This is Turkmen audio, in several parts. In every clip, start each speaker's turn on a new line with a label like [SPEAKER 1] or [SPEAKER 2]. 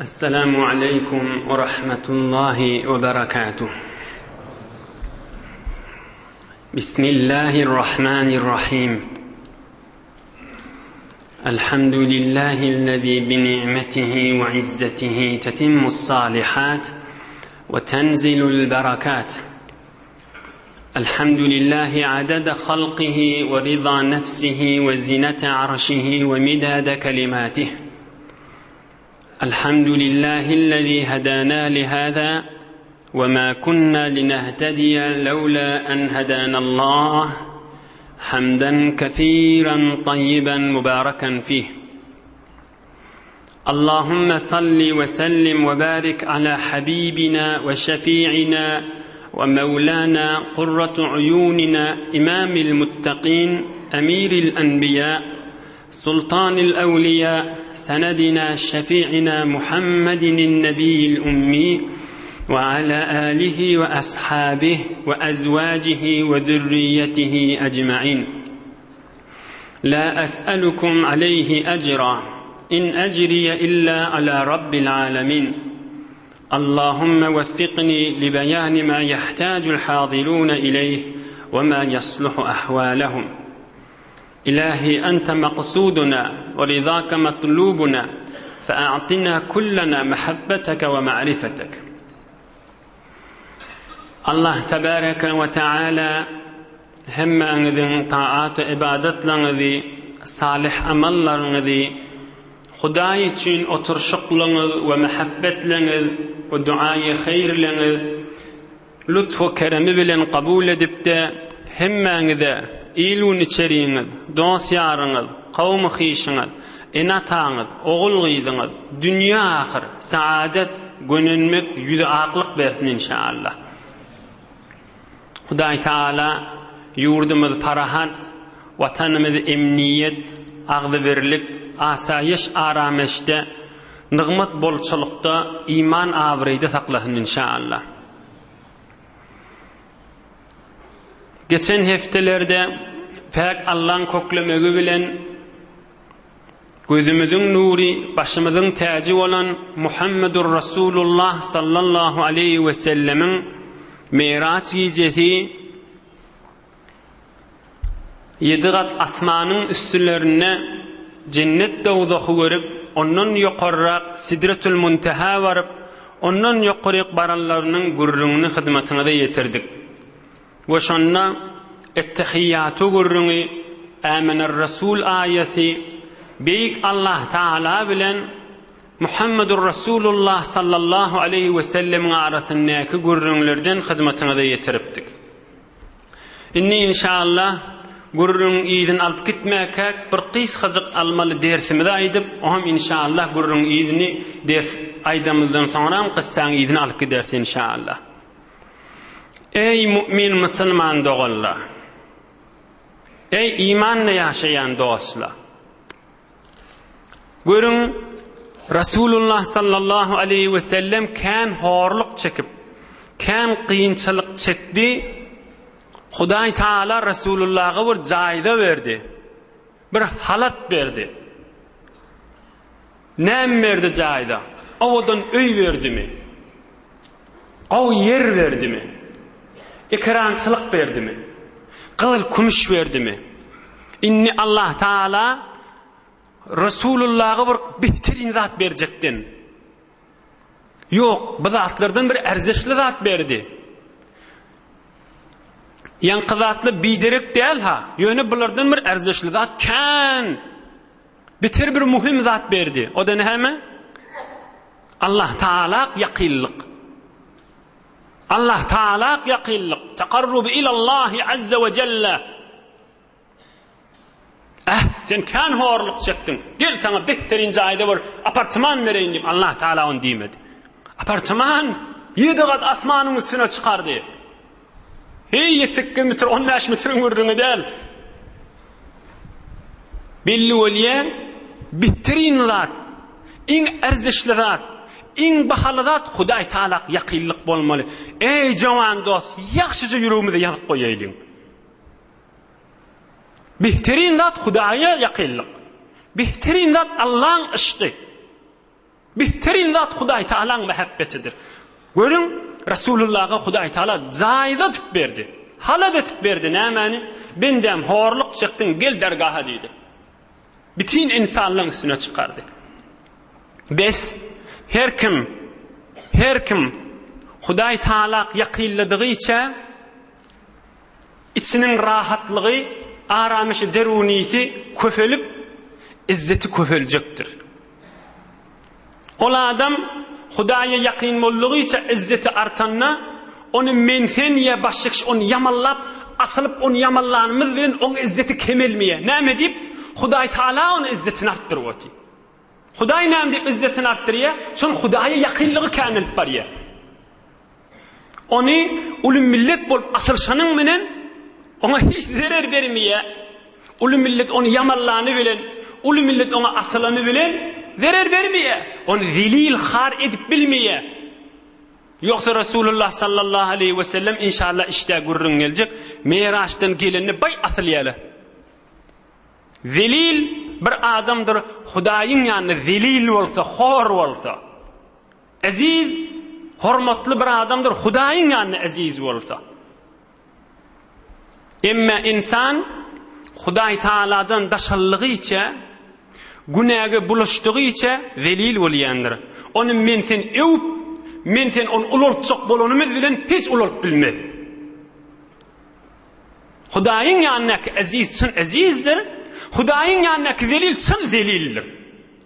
[SPEAKER 1] Esselamu aleýkum we rahmetullahi we berekatuh. Bismillahirrahmanirrahim. Elhamdülillahi'llezî bi ni'metihi we izzetihi tetimmus salihat we tenzilul berekat. Elhamdülillahi adada halqihi we riza nefsihi we zinete arşihi we midade kelimatih. الحمد لله الذي هدانا لهذا وما كنا لنهتدي لولا أن هدانا الله حمدا كثيرا طيبا مباركا فيه اللهم صل وسلم وبارك على حبيبنا وشفيعنا ومولانا قرة عيوننا إمام المتقين أمير الأنبياء سلطان الأولياء سندنا شفيعنا محمد النبي الأمي وعلى آله وأصحابه وأزواجه وذريته أجمعين لا أسألكم عليه أجرا إن أجري إلا على رب العالمين اللهم وفقني لبيان ما يحتاج الحاضرون إليه وما يصلح أحوالهم إلهي أنت مقصودنا ورضاك مطلوبنا فأعطنا كلنا محبتك ومعرفتك Allah tebareke we teala hemmäňiziň taat-u ybadatlaryňyzy, salyh amallaryňyzy, Hudaý üçin oturyşyklygyňyz we mähebbetliňiz we duaýy haýyrlyňyz lutf-u keremi bilen kabul edip-de, hemmäňize il-gün içeriňiz, dost-ýaryňyz, kowum-hyşyňyz, ene-ataňyz, ogul-gyzyňyz, dünýe-ahyr, saadet, gönenmek, ýüzi aklyk bersin inşaallah. Hudaý Taala ýurdumyzy parahat, Watanymyzy emniýet, agzybirlik, asaýyş arameşde, nygmat bolçulykda, iman abraýda saklasyn inşaallah. Geçen hepdelerde päk Allaň köklemegi bilen gözümiziň nury, başymyzyň täji bolan Muhammedur Rasulullah sallallahu aleýhi we sellemiň Miraç gijesi Ýedi gat asmanyň üstülerinde jennet dowzahy görüp, ondan ýokarrak Sidretül Muntehä baryp, ondan ýokaryk baranlarynyň gürrüňini hyzmatyňyza ýetirdik. We şonda Ettehiýýatu gürrüňi, Ämener-Resul aýaty, Beýik Allah Tagala bilen Muhammedur Resulullah sallallahu aleýhi wesellemiň arasyndaky gürrüňlerden hyzmatyňyza ýetiripdik. Indi inşallah gürrüňiň yzyny alyp gitmäkäk bir gysgajyk almaly dersimizi aýdyp, oňam inşallah gürrüňiň yzyny ders aýdamyzdan soňram kyssaň yzyny alyp gideris inşallah. Eý mu'min musulman doganlar! Eý imanda ýaşaýan dostlar! Görüň, Rasulullah sallallahu aleýhi we sellem kän horluk çekip, kän kynçylyk çekdi. Hudaý Taala Rasulullaha bir jaýza berdi. Bir halat berdi. Näme berdi jaýza? Owadan öý berdimi? Gowy ýer berdimi? Ekerançylyk berdimi? Gyzyl kümüş berdimi? Indi Allah Taala Resulullaha bir behterin zat berjekden. Ýok, bu zatlardan bir erzeşli zat berdi. Ýaňky zatlar biderek däl ha, ýöne bulardan bir erzeşli zat kän. Beter bir muhim zat berdi. O da näme? Allah Taala ýakynlyk. Allah Taala ýakynlyk. Takarrub ilallahi azza we jelle. Eh, sen kän horluk çekdiň. Gel saňa betterin jaýda bir apartman bereýin diýip Allah Taala ony diýmedi. Apartman ýedi gat asmanyň üstüne çykardy. Heý, 8 metr, 15 metriň gürrüňi däl. Belli bolýa, betterin zat, iň erzişli zat, iň bahaly zat Hudaý Taala ýakynlyk bolmaly. Eý, jawan dost, ýagşyja ýüregimize ýazyp goýaýlyň. Behterin zat Hudaýa ýakynlyk. Behterin zat Allaň yşky. Behterin zat Hudaý Tagalaň mähebbetidir. Görüň, Resulullaha Hudaý Tagala jaýyz edip berdi. Halat edip berdi nämäni? Bendäm horluk çekdiň, gel dergaha diýdi. Bütin ynsanlaryň üstüne çykardy. Bes, her kim, her kim Hudaý Tagala ýakynladygyça içiniň rahatlygy, aramyşy derunisi köpelip, izzeti köpeljekdir. Ol adam Hudaýa ýakyn boldugyça yzzeti artanda, ony men-sen ýa başga kişi ony ýamanlap, asylyp ony ýamanlanymyz bilen oň yzzeti kemelmeýär. Näme diýip? Hudaý Tagala ony yzzetini artdyryp otyr. Hudaý näme diýip yzzetini artdyrýar? Şol Hudaýa ýakynlygy känelip barýar. Ony uly millet bolup asylyşanyň menen oňa hiç zerer bermeýär. Uly millet ony ýamanlany bilen, uly millet oňa asylany bilen zerer bermeýär. Ony zelil, har edip bilmeýär. Ýogsa Resulullah sallallahu aleýhi we sellem inşallah işdä gürrüň geljek, Miraçdan gelende baý asylýarlar. Zelil bir adamdyr, Hudaýyň ýanynda zelil bolsa, hor bolsa. Eziz, hormatly bir adamdyr, Hudaýyň ýanynda eziz bolsa. Emme ynsan Hudaý Tagaladan daşallygyça, günäge bulaşdygyça zelil bolýandyr. Ony men-sen öwüp, men-sen ony ulaltjak bolanymyz bilen hiç ulalyp bilmez. Hudaýyň ýanyndaky eziz çyn ezizdir, Hudaýyň ýanyndaky zelil çyn zelildir.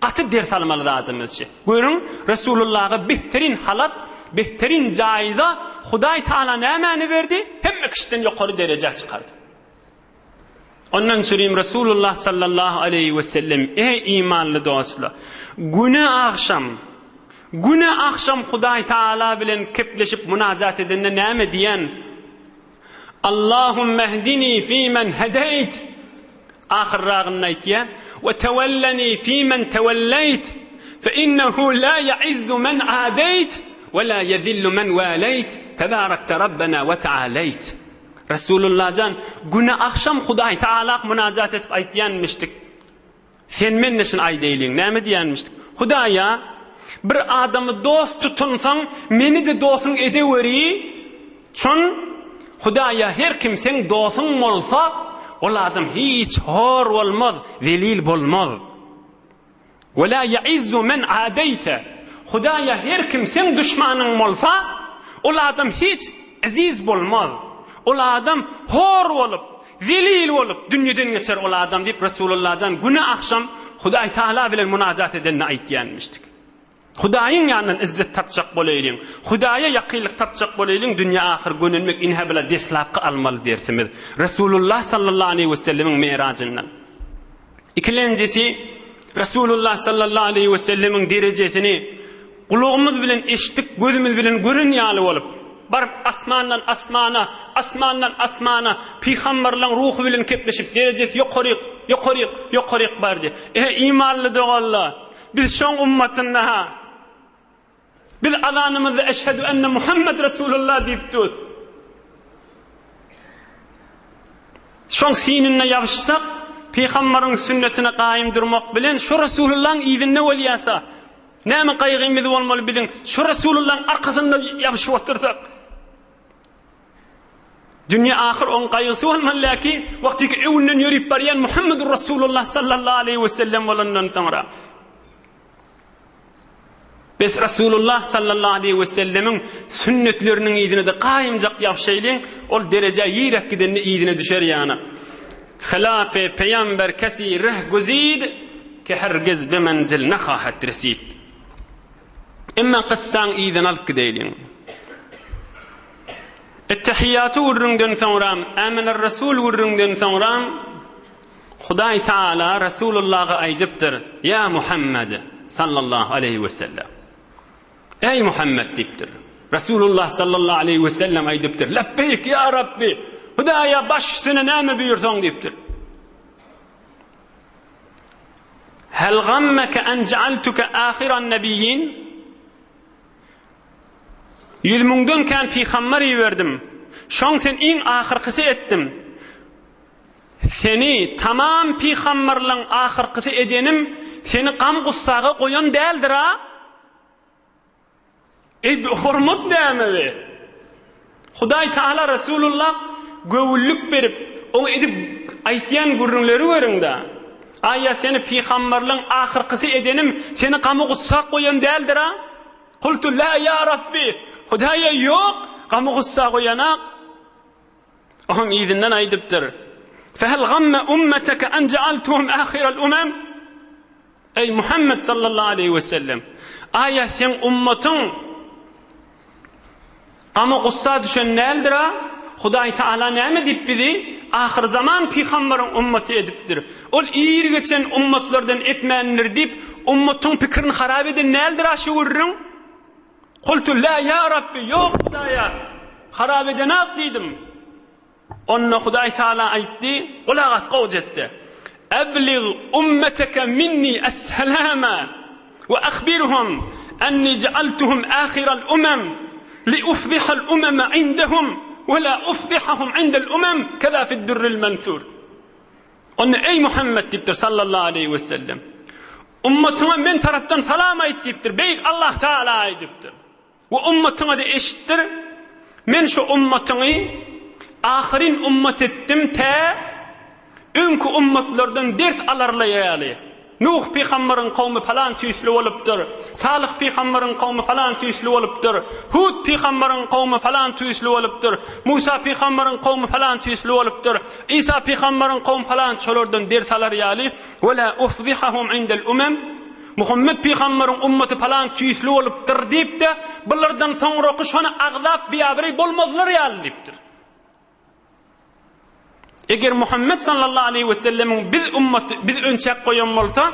[SPEAKER 1] Gaty ders almaly zadymyz şi. Görüň, Resulullaha behterin halat, behterin jaýza Hudaý Taala nämäni berdi? Hemme kişiden ýokary derejä çykardy. Ondan çürim Resulullah sallallahu aleýhi we sellem, eý imanly dostlar, güne agşam, güne agşam Hudaý Taala bilen kepleşip munajat edende näme diýen? Allahumma ehdini fimen hedeýt. Ahyrragynda aýtýar, We tewelleni fimen tewelleyt, fe innehu la ya'izzu men adeýt, we la yezillu men waleýt, tebarekte Rabbena we tealeýt. Resulullah jan, güne agşam Hudaý Tealak munajat edip aýtýanmyşdyk. Sen mende şuny aýdaýlyň, näme diýýänmişdik? Hudaýa, bir adamy dost tutunsaň, meni-de dostuň edeweri, çün, Hudaýa, her kim seň dostuň bolsa, ol adam hiç hor bolmaz, zelil bolmaz. Ve la ya'izzu men adeýte. Hudaýa, her kim seň duşmanyň bolsa, ol adam hiç eziz bolmaz. Ol adam hor bolup, Zelil bolup, dünýeden geçer ol adam diýip, Resulullah jan güni agşam Hudaý Tagala bilen munajat edende aýtýanmyşdyk. Hudaýyň ýanyndan yzzet tapjak bolaýlyň, Hudaýa ýakynlyk tapjak bolaýlyň, dünýä ahyr gönenmek inhä bile deslapky almaly dersimiz. Resulullah sallallahu aleýhi wesellemiň merajyndan. Ikilenjisi, Resulullah sallallahu aleýhi wesellemiň derejesini gulagymyz bilen eşitdik, gözümiz bilen gören ýaly bolup, baryp asmandan asmana, asmandan asmana pygamberleň ruhy bilen kepleşip, derejesi ýokaryk, ýokaryk, ýokaryk bardy. Eý, imanly doganlar, biz şoň ummatynda-ha. Biz azanymyzda Eşhedü enne Muhammed Resulullah diýip durus. Şoň sinine ýabyşsak, pygambaryň sünnetine gaýym durmak bilen şu Resulullahyň yzynda bolýasa, näme gaýgymyz bolmaly biziň şu Resulullahyň arkasynda ýabyşyp otursak? Dünýä ahyr oň gaýgysy bolmaly läki, wagtyky öňünden ýörüp barýan Muhammedur Resulullah sallallahu aleýhi we sellem bolandan soňra. Biz Resulullah sallallahu aleýhi we sellemiň sünnetleriniň yzyna-da gaýymjak ýapyşaýlyň, ol derejä ýiräk gidende yzyna düşer ýana. Hilafe peýamber kesi reh güzid, ke hergiz be menzil nehahet resid. Emma kyssaň yzyny alyp gideýliň. Ettehiýaty gürrüňden soňram, Ämener Resul gürrüňden soňram, Hudaý Taala Resulullaha aýdypdyr, Ýa Muhammed, sallallahu aleýhi we sellem. Eý Muhammed diýipdir. Resulullah sallallahu aleýhi we sellem aýdypdyr, Lebbeýk ýa Rabbi! Hudaýa baş üstüne näme buýursaň diýipdir. Hel gammeke en ja'altuke ahiran nebiyyin? Ýüz müňden kän pygamber iberdim. Şoň sen iň ahyrkysy etdim. Seni tamam pygamberleň ahyrkysy edenim seni gam-gussaga goýan däldir-a? Eý, bu hormat näme be? Hudaý Taala Resulullah göwünlik berip, oňa edip aýtýan gürrüňleri görüň-dä. Aýa seni pygamberligiň ahyrkysy edenim seni gamy-gussa goýan däldir-a? Kultu la ýa Rabbi, Hudaýa ýok, gamy-gussa goýanak. Oňam yzyndan aýdypdyr. Fehel gamme ummeteke en ja'altuhum ahiral umam? Eý Muhammet sallallahu aleýhi we sellem, aýa seň ummatyň gama gussa düşen däldir-a? Hudaý Taala näme diýip bizi ahyrzaman pygambaryň ummaty edipdir. Ol ir geçen ummatlardan etmändir diýip, ummatyň pikirini harap eden däldir-a şu gürrüň? Kultu la ýa Rabbi, ýok Hudaýa, harap edenak diýdim. Onda Hudaý Taala aýtdy, Gulak as gowja et-de. Eblig ummeteke minni es-selama we ahbirhum enni ja'altuhum ahiral umam li ufzihal umama indehum we la ufzihahum indel umam keza fid-durril mensur. Onda eý Muhammet diýipdir sallallahu aleýhi we sellem. Ummatyňa men tarapdan salam aýt diýipdir. Beýik Allah Taala aýdypdyr. We ummatyňa-da eşitdir, Men şu ummatyňy ahyryn ummat etdim tä öňki ummatlardan ders alarlar ýaly. Nuh pygambaryň kowmy palan tüýsli bolupdyr, Salyh pygambaryň kowmy palan tüýsli bolupdyr, Hud pygambaryň kowmy palan tüýsli bolupdyr, Musa pygambaryň kowmy palan tüýsli bolupdyr, Isa pygambaryň kowmy palan şolardan ders alar ýaly, Ve la ufzihahum indel umem. Muhammet pygambaryň ummaty palan tüýsli bolupdyr diýip-de, bulardan soňraky şony agzap biabraý bolmazlar ýaly diýipdir. Eger Muhammet sallallahu aleýhi we sellemiň biz ummaty biz önçäk goýan bolsa,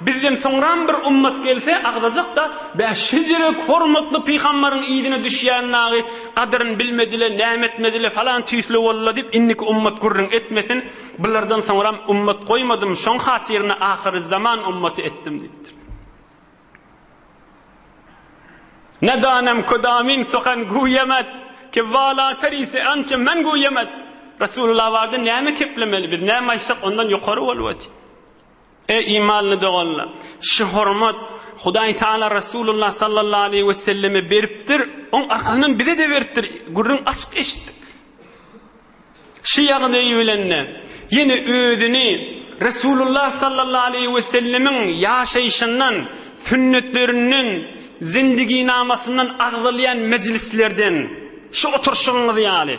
[SPEAKER 1] bizden soňram bir ummat gelse agzajak-da, bä şejerek hormatly pygambaryň yzyna düşýän dagy gadyryny bilmedile, näme etmedile, falan tüýsli boldular diýip indiki ummat gürrüň etmesin. Bulardan soňram ummat goýmadym, şoň hatyryna ahyrzaman ummaty etdim diýipdir. Nedanem kudamin suhan guýemet, ki walater ise ançe men guýemet. Resulullah barada näme keplemeli biz, näme aýtsak ondan ýokary bolup otyr. Eý imanly doganlar, şu hormat Hudaý Taala Resulullah sallallahu aleýhi we selleme beripdir, oň arkasyndan bize-de beripdir. Gürrüň açyk eşitdik. Şu ýagdaýy bilen-de, ýene özüni Resulullah sallallahu aleýhi we sellemiň ýaşaýşyndan, sünnetlerinden, zindiginamasyndan agzalýan mejlislerden, şu oturyşygyňyz ýaly,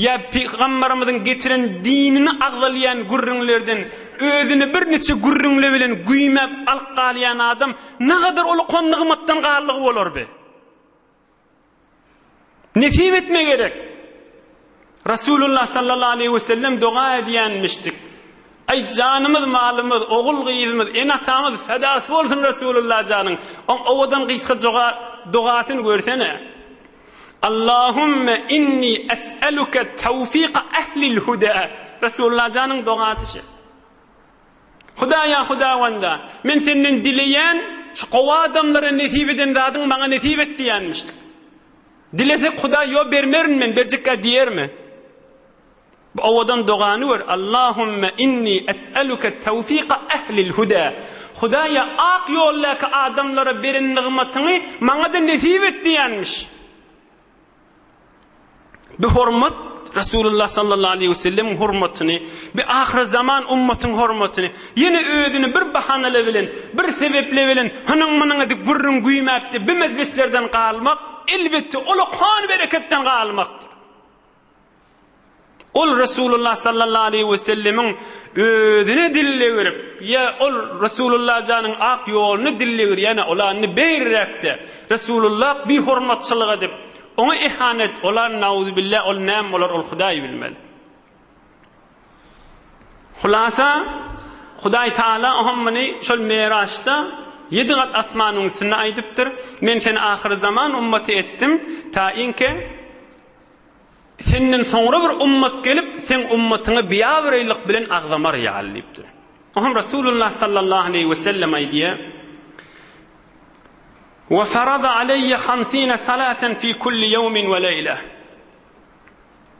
[SPEAKER 1] ýa Pygamberimiziň getiren dinini agzalýan gürrüňlerden özüni birniçe gürrüňler bilen güýmäp alyp galýan adam nagadar uly nygmatdan galdygy bolar be. Nesip etme gerek. Rasulullah sallallahu aleyhi ve sellem doga edýänmişdik. Aý janymyz, malymyz, ogul gyzymyz, ene-atamyz fedasy bolsun Rasulullah janyň. Oň owadan gysga joga dogasyny görsene. Allahümme inni es'eluke tawfika ehlil huda. Rasulullah janyň dogasy şu. Hudaýa Hudawanda, men senden dileýän, şu gowy adamlara nesip eden zadyňy maňa nesip et diýýänmişdik. Dilesek Hudaý ýo bermerin men, berjekkä diýermi? Bu owadan dogany gör, Allahümme inni es'eluke tawfika ehlil huda. Hudaýa ak ýoldaky adamlara beren nygmatyňy maňa-da nesip et diýýänmiş. Bu hormat Resulullah sallallahu aleyhi ve sellemiň hormatyny, bu ahyrzaman ummatyň hormatyny, ýene özüni bir bahanalar bilen, bir sebepler bilen hynyň-mynyň edip gürrüň güýmäpdi, bu mejlislerden galmak, elbetde, ullakan bereketden galmakdyr. Ol Resulullah sallallahu aleýhi we sellemiň özüne dil degirip, ýa ol Resulullah janyň ak ýoluny dil degirýäne, ola indi beýriräkde Resulullah bihormatçylyk edip, oňa ihanet, ola nauzubilla ol näme bolar ol Hudaý bilmeli. Hulasa, Hudaý Taala oňa muny şol Miraçda ýedi gat asmanyň üstünde aýdypdyr, Men seni ahyrzaman ummaty etdim, ta inke Senden soňra bir ummat gelip, seň ummatyňy biabraýlyk bilen agzamar ýaly diýipdir. Oňam Resulullah sallallahu aleýhi we sellem aýdýar, Wa farada aleýye hamsine salaten fi kulli ýewmin we leýle.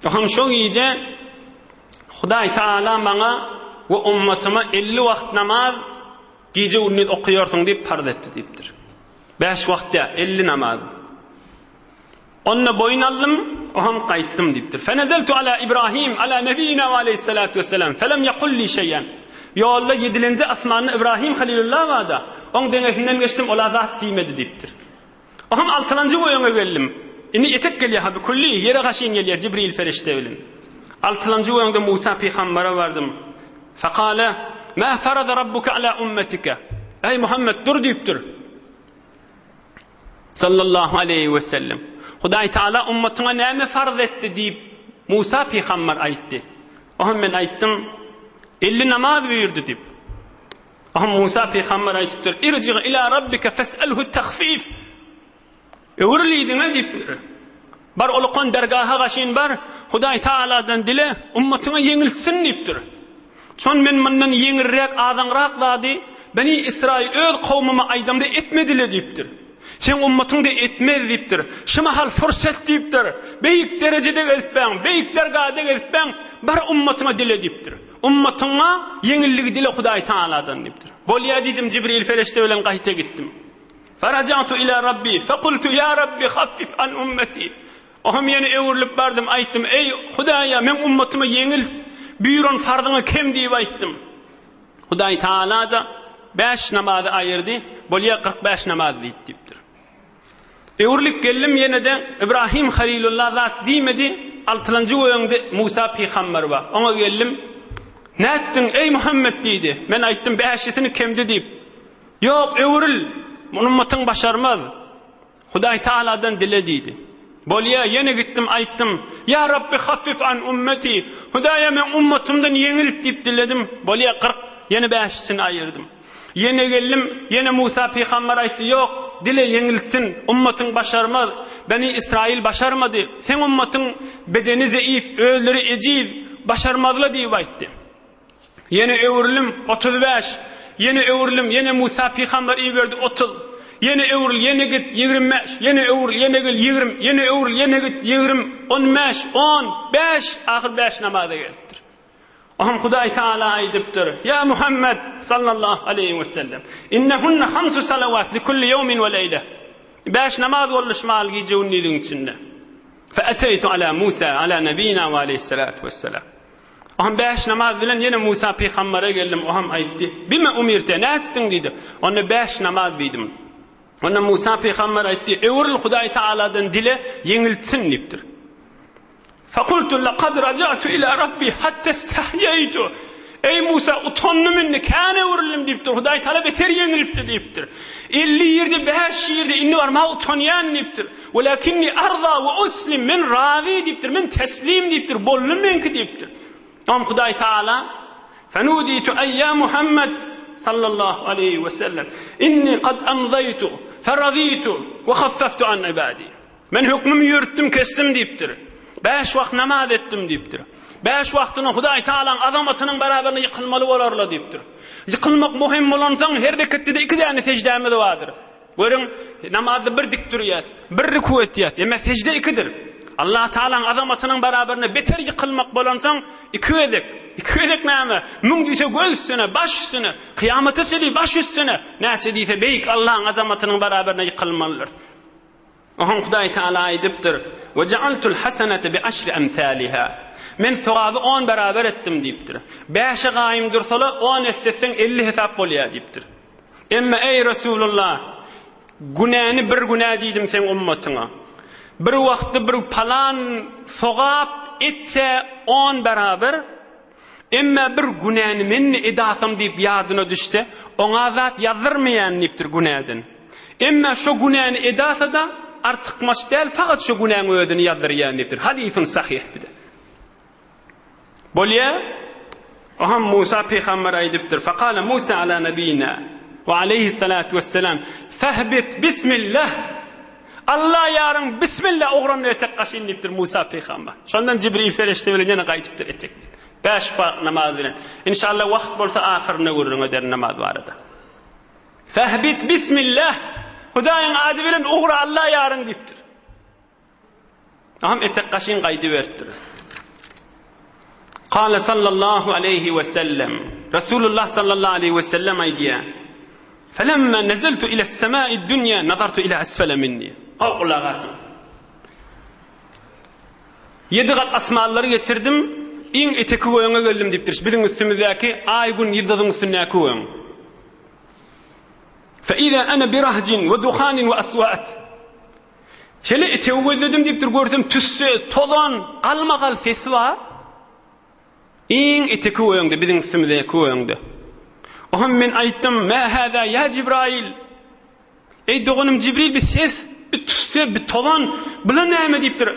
[SPEAKER 1] Oňam şo gije Hudaý Taala maňa we ummatyma 50 wagt namaz gije-gündiz okaýarsyň diýip parz etdi diýipdir. Bäş wagt däl, 50 namaz. Onda boýun aldym, oham gaýtdym diýipdir. Fenezeltu ala Ibrahim ala nebiyina we aleyhissalatu vesselam felem yekul li şey'en. Ýolda ýedilenji asmanda Ibrahim Halilullah barda, oň deňesinden geçdim, ol-a zat diýmedi diýipdir. Oham altylanjy göýüňe geldim. Indi etek gelýär ha bükülli, ýere gaşyn gelýär Jibril ferişde bilen. Altylanjy göýüňde Musa pygambere bardym. Fekale, Ma farada rabbuke ala ummetike. Eý Muhammet dur diýipdir. Sallallahu aleýhi we sellem. Hudaý Taala ummatyňa näme farz etdi diýip Musa pygamber aýtdy. Oňa men aýtdym, 50 namaz buýurdy diýip. Oňa Musa pygamber aýdypdyr, Irji ila rabbike fes'elhu tahfif. Öwrül yzyňa diýipdir. Bar ulukan dergaha gaşyn bar, Hudaý Taaladan dile, ummatyňa ýeňiltsin diýipdir. Şon men mundan ýeňilräk, azaňrak zady Beni Israýyl öz kowmuma aýdamda etmedile diýipdir. Seň ummatyň-da etmez diýipdir. Şu mahal fursat diýipdir. Beýik derejede gezipbäň, beýik dergahda gezipbäň, bar ummatyňa dile diýipdir. Ummatyňa ýeňilligi dile Hudaý Taaladan diýipdir. Bolýa diýdim, Jibril fereşde bilen gaýta gitdim. Farajatu ila Rabbi, fekultu ýa Rabbi haffif an ummeti. Oňam ýene öwrülip bardym, aýtdym, Eý, Hudaýa, meň ummatyma ýeňilt, buýran farzyňy kem diýip aýtdym. Hudaý Tagala-da bäş namazy aýyrdy, bolýa 45 namaz diýip diýipdir. Öwrülip geldim ýene-de Ibrahim Halilullah zat diýmedi, altylanjy göýüňde Musa pygamber bar. Oňa geldim. Nätdiň, eý Muhammet diýdi. Men aýtdym, bäşisini kemdi diýip. Ýok, öwrül, muny ummatyň başarmaz. Hudaý Tagaladan dile diýdi. Bolýa, ýene gitdim, aýtdym, Ýa Rabbi haffif an ummeti, Hudaýa meň ummatymdan ýeňilt diýip diledim. Bolýa, 40, ýene bäşisini aýyrdym. Ýene geldim, ýene Musa pygamber aýtdy, Ýok, dile ýeňiltsin, ummatyň başarmaz. Beni Israýyl başarmady. Seň ummatyň bedeni zeýif, özleri ejiz, başarmazla diýip aýtdy. Ýene öwrülim, 35. Ýene öwrülim, ýene Musa pygamber iberdi, 30. Ýene öwrül, ýene git, 25. Ýene öwrül, ýene gel, 20. Ýene öwrül, ýene git, 20. 15, 10, 5, ahyr 5 namaza gelipdir. Oňa Hudaý Taala aýdypdyr: "Ýa Muhammed sallallahu aleýhi we sellem, innehunne hamsu salawat li kulli ýewmin we leýle." Bäş namaz boldy şu mahal gije-gündiziň içinde. Fe eteýtu ala Musa ala nebina we aleýhissalatu wesselam. Oňa bäş namaz bilen ýene Musa pygambere geldim, o hem aýtdy, Bime umirte, nätdiň diýdi. Onda bäş namaz diýdim. Onda Musa pygamber aýtdy, Öwrül Hudaý Taaladan dile, ýeňiltsin diýipdir. Fekultu lekad raja'tu ila Rabbi hatta istahýeýtu. Eý Musa, utandym indi, kän öwrüldim diýipdir. Hudaý Taala beter ýeňiltdi diýipdir. 50 ýerde, bäş ýerde indi barmaga utanýan diýipdir. Welakinni arza we uslim, men razy diýipdir, men teslim diýipdir, boldum meňki diýipdir. Oňa Hudaý Taala Fenuditu eý ýa Muhammed sallallahu aleýhi we sellem inni kad amzaýtu ferazitu we haffaftu an ibadi. Men hökmümi ýöritdim, kesdim diýipdir. Bäş wagt namaz etdim diýipdir. Bäş wagtyny Hudaý Taalaň azamatynyň barabarynda ýykylmaly bolarlar diýipdir. Ýykylmak möhüm bolansoň her reketde-de iki däne seždämiz bardyr. Görüň, namazda bir dik durýas, bir ruku etýäs, emma sejde ikidir. Allah Tagalaň azamatynyň barabarynda beter ýykylmak bolansoň, iki gezek, iki gezek näme? Müň diýse göz üstüne, baş üstüne, kyýamata çenli baş üstüne, näçe diýse beýik Allahyň azamatynyň barabarynda ýykylmalydyrys. Oňa Hudaý Tagala aýdypdyr, Ve jealtul hasenete bi aşri emsaliha. Men sogaby on barabar etdim diýipdir. Bäşe gaýym dursala, on esse etseň 50 hesap bolýar diýipdir. Emma eý Resulullah, günäni bir günä diýdim seň ummatyňa. Bir wagtda bir palan sogap etse on barabar, emma bir günäni men-de edasam diýip ýadyna düşse, oňa zat ýazdyrmaýan diýipdir günäden. Emma şo günäni edasa-da artykmaç däl, fakat şo günäň özüni ýazdyrýan diýipdir. Hadysyn sahyh bir-de. Bolýa. Oňa Musa pygamber aýdypdyr. Fekale Musa ala nebina we aleýhissalatu wesselam, Fehbit bismillah. Alla ýaryň bismillah ugranda etek gaşyn diýipdir Musa pygamber. Şondan Jibril perişde bilen ýene gaýdypdyr etek. Bäş wagt namaz bilen. Inşallah wagt bolsa ahyrynda gürrüň ederin namaz barada. Fehbit bismillah. Hudaýyň ady bilen ugra Alla ýaryň diýipdir. Aham etek gaşyn gaýdyberipdir. Kale sallallahu aleýhi we sellem. Resulullah sallallahu aleýhi we sellem aýdýar. Felemma nezeltu ila semai dunýa nazartu ila asfala minni. Gowy gulak asyň. Ýedi gat asmanlary geçirdim, iň eteki göňe geldim diýipdir. Biziň üstümizdäki Aý, Gün, ýyldyzyň üstündäki göň. Fe iza ana bi rahjin we duhanin we aswat. Şeýle etegi gözledim diýipdir, görsem tüsse, tozan, galmagal sesi bar. Iň eteki göňde, biziň üstümizdäki göňde. Oňa men aýtdym, Mä hâzâ ýa Jibrail? Eý, doganym Jibril, bi ses, bi tüsse, bi tozan, bula näme diýipdir.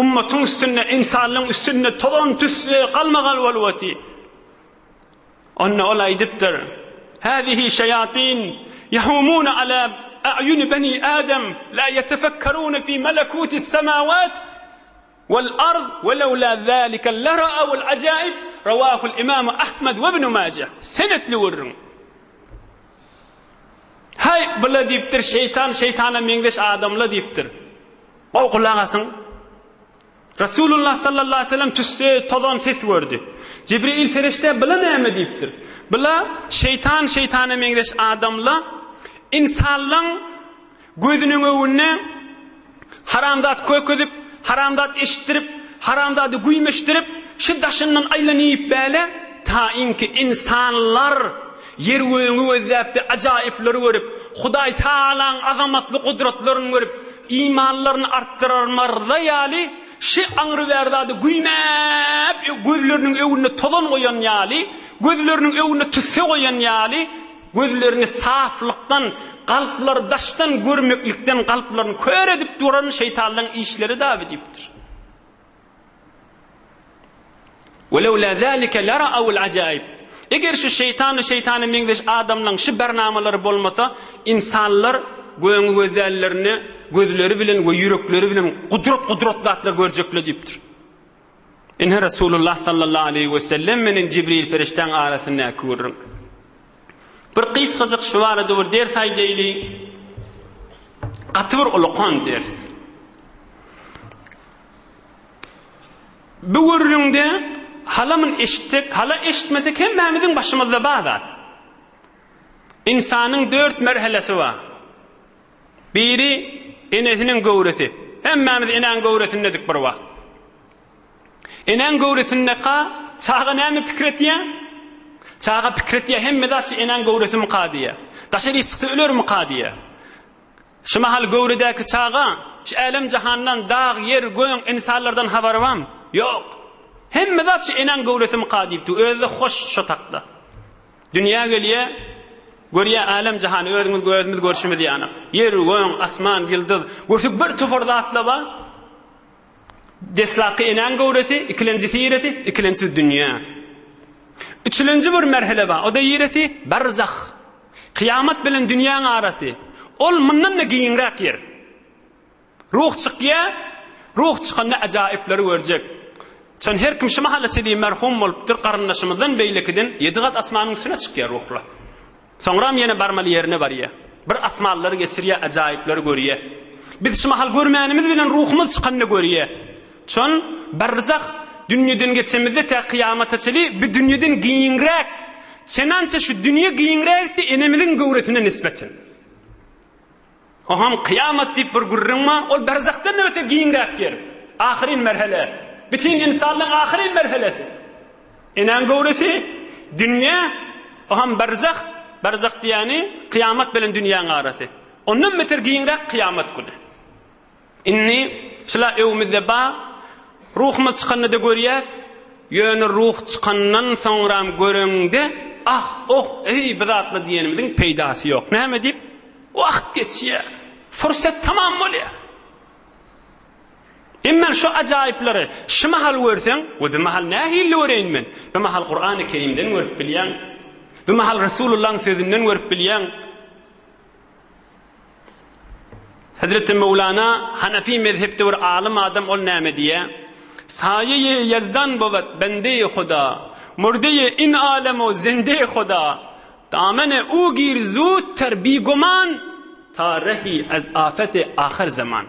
[SPEAKER 1] Ummatyň üstünde, ynsanlaryň üstünde tozan, tüsse, galmagal bolup otyr. Onda ol aýdypdyr, Hâzihi şeýatin ýahumûne alâ a'ýuni beni Adem, lâ ýetefekkerûne fî melekûtis semâwât wal ard we lewlâ zâlike lera'ewul ajaib, Rawâhul Imâmu Ahmed we Ibnu Mâjeh. Senetli gürrüň. Haý, bula diýipdir, şeýtan, şeýtana meňzeş adamla diýipdir. Gowy gulak asyň. Resulullah sallallahu aleyhi ve sellem tüsse, tozan ses gördi. Jibril ferişde bula näme diýipdir? Bula şeýtan, şeýtana meňzeş adamla insanlaň gözüniň öňünde Haram zat kökezip, haram zat eşitdirip, haram zady güýmeşdirip, şu daşyndan aýlanyp bäle, tainki ynsanlar ýer-gögüňi gözläp-de ajaýyplary görüp, Hudaý Tagalaň azamatly gudratlaryny görüp, imanlaryny artdyrarmarza ýaly, şy aňry-bäri zady güýmäp, gözleriniň öňünde tozan goýan ýaly, gözleriniň öňünde tüsse goýan ýaly, Gözlerini saflykdan, kalplary daşdan görmeklikden kalplaryny kör edip duran şeýtanlaryň işleri daby diýipdir. Welewlâ zâlike lera'awul ajaib. Eger şu şeýtan we şeýtana meňzeş adamlaryň şu barnamalary bolmasa, ynsanlar göňi gözlänlerinde gözleri bilen we ýürekleri bilen gudrat-gudrat zatlar görjekler diýipdir. Ine Resulullah sallallahu aleýhi we sellem menen Jibril perişdäň arasyndaky gürrüň. Bir gysgajyk şu barada bir ders aýdaýly. Gaty bir ulukan ders. Bu gürrüňde hala mun eşitsek, hala eşitmesek hemmämiziň başymyzda bar zat. Ynsanyň dört merhelesi bar. Biri enesiniň göwresi. Hemmämiz enäň göwresindedik bir wagt. Enäň göwresindeka çaga näme pikir etýär? Çaga pikir etýär, hemme zat şu enäň göwresimika diýýär. Daşary çyksa ölermika diýýär. Şu mahal göwredäki çaga şu älem-jahandan, dag, ýer, göň, ynsanlardan habary barmy? Ýok. Hemme zat şu enäň göwresimika diýip dur. Özi-de hoş şo takda. Dünýä gelýä, görýä älem-jahany özüňiz gözümiz görşümiz ýaly. Ýer, göň, asman, ýyldyz, görsek bir topar zatla bar. Deslapky enäň göwresi, ikilenjisi ýeresi, ikilenjisi dünýä. Üçülenji bir merhele bar, o-da ýeresi barzah. Kyýamat bilen dünýäň arasy. Ol mundan-da giňräk ýer. Ruh çykýa, ruh çykanda ajaýyplary görjek. Çon her kim şu mahala çenli merhum bolupdyr, garyndaşymyzdan beýlekiden ýedi gat asmanyň üstüne çykýar ruhlar. Soňram ýene barmaly ýerine barýar. Bir asmanlary geçirýär, ajaýyplary görýär. Biz şu mahal görmänimiz bilen ruhumyz çykanda görýär. Çon barzah dünýeden geçemizde tä kyýamata çenli bu dünýeden giňräk. Çenança şu dünýe giňräkdi enemiziň göwresine nisbeten. Oham kyýamat diýip bir gürrüň bar, ol berzahdan-da beter giňräk ýer. Ahyryn merhele. Bütin ynsanlygyň ahyryn merhelesi. Enäň göwresi, dünýä, oham berzah, berzah diýýäni kyýamat bilen dünýäň arasy. Ondan beter giňräk kyýamat güni. Indi şula öwümizde bar, ruhumyz çykanda-da görýäs, ýöne ruh çykandan soňram göreňde, ah, oh, eý, bu zatlar diýenimiziň peýdasy ýok. Näme diýip? Wagt geçýär, fursat tamam bolýar. Emma şu ajaýyplary şu mahal görseň, we bu mahal nähili göreýin men? Bu mahal Kurany Kerimden görüp bilýäň. Bu mahal Resulullahyň sözünden görüp bilýäň. Hezreti Möwlana Hanefi mezhepde bir alym adam ol näme diýýär? Saýeýe Ýezdan bowat bendeýi Huda, murdeýe in alem-u zendeýi Huda, damene u gir zudter biguman, ta rehi az afeti ahyr zaman.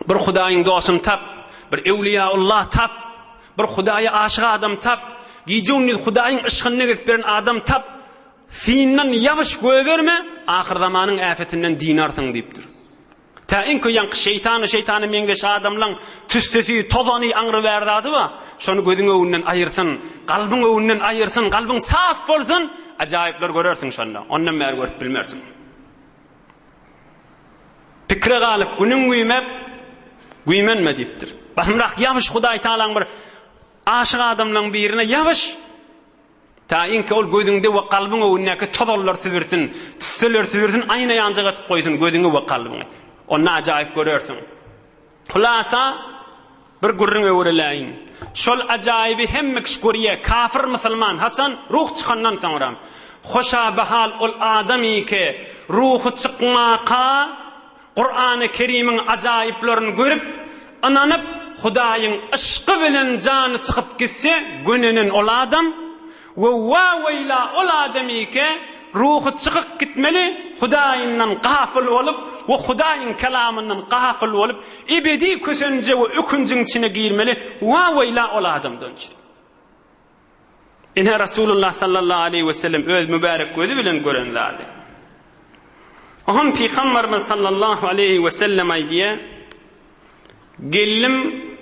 [SPEAKER 1] Bir Hudaýyň dostuny tap, bir Ewliýaullah tap, bir Hudaýa aşyk adam tap, gije-gündiz Hudaýyň yşgynda gezip ýören adam tap, Syndan ýabyş goýberme, ahyrzamanyň äfetinden dynarsyň diýipdir. Tä iňki ýaňky şeýtana şeýtana meňzeş adamlaň tüssesi, tozany aňry bäri zady bar. Şony gözüň öňünden aýyrsyn, kalbyň öňünden aýyrsyn, kalbyň saf bolsun, ajaýyplar görersiň şonda. Ondan bäri görüp bilmersiň. Pikire galyp günüň güýmep, güýmenme diýipdir. Basymrak ýabyş Hudaý Tagalaň bir aşyk adamlaň birine ýabyş. Taýynki ol gözüňde we kalbyň öňündäki tozanlar sübürsin, tüsseler sübürsin, aýna ýanjak edip goýsun gözüňi we kalbyňy. Onda ajaýyp görersiň. Hulasa, bir gürrüň öwreläýin. Şol ajaýyby hemme kişi görýär, kafir, musulman, haçan? Ruh çykandan soňra. Hoşa bahal ol adamyke ruhy çykmaka, Kurany Kerimiň ajaýyplaryny görüp, ynanyp, Hudaýyň yşky bilen jany çykyp gitse, gönenen ol adam, we wa-weýla ol adamyke ruhy çykyk gitmeli, Hudaýyndan gafyl bolup we Hudaýyň kelamyndan gafyl bolup, ebedi kösenje we ökünjiň içine girmeli, wa-weýla ol adamdan üçin. Ine Rasulullah sallallahu aleýhi we sellem öz mübärek gözi bilen gören zady. Oňam Pygamberimiz sallallahu aleýhi we sellem aýdýar, Geldim,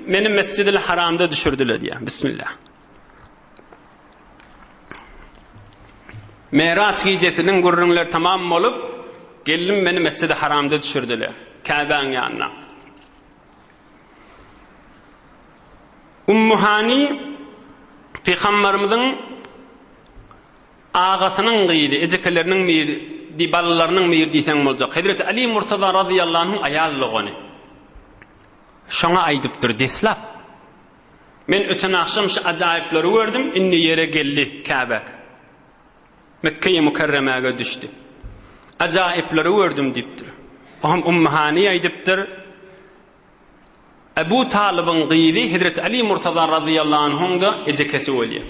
[SPEAKER 1] meni Mesjidil Haramda düşürdiler diýýär. Bismillah. Miraç gijesiniň gürrüňleri tamam bolup, geldim meni Mesjidi Haramda düşürdiler. Käbäň ýanyna. Ummu Hani pygamberimiziň agasynyň gyzy, ejekeleriniň biri, balalarynyň biri diýseň boljak. Hezreti Ali Murtaza razyýallahu anhuň aýal dogany. Şoňa aýdypdyr deslap. Men öten agşam şu ajaýyplary gördüm, indi ýere geldi Käbäk. Mekgeýi Mükerremäge düşdi. Ajaýyplary gördüm diýipdir. Oňam Ummu Hani aýdypdyr. Ebu Talybyň gyzy Hezreti Ali Murtaza razyýallahu anhuň-da ejekesi bolýar.